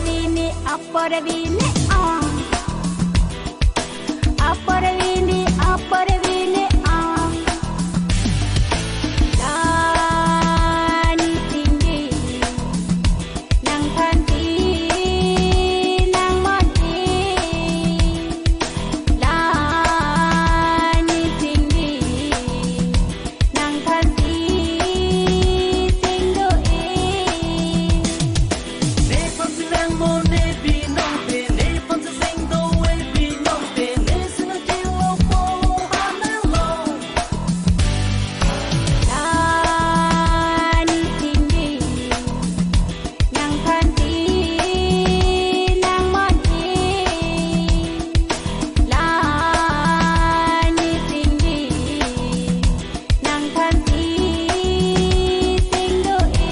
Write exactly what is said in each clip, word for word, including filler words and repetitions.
Vini, apor vini, ah. Apor vini, apor vini, ah. La ni tinggi, nang thanti, nang mati. La ni tinggi, nang thanti sing do-e. Nephan si nang mo ne binong te, nephan si sing do-e binong te, ne si nang kilo po hanalo. La ni tinggi, nang thanti, nang mati. La ni tinggi, nang thanti sing do-e.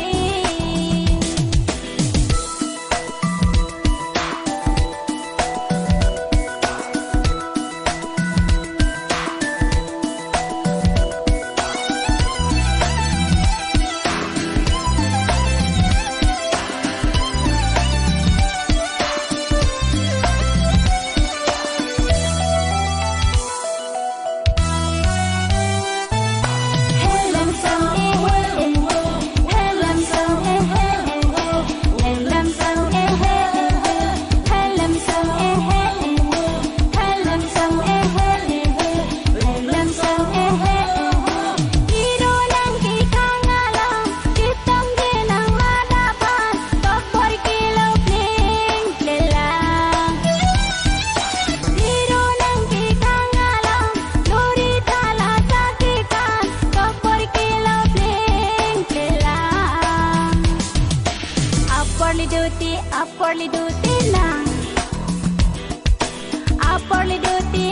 Apor liduti, apor liduti lang. Apor liduti,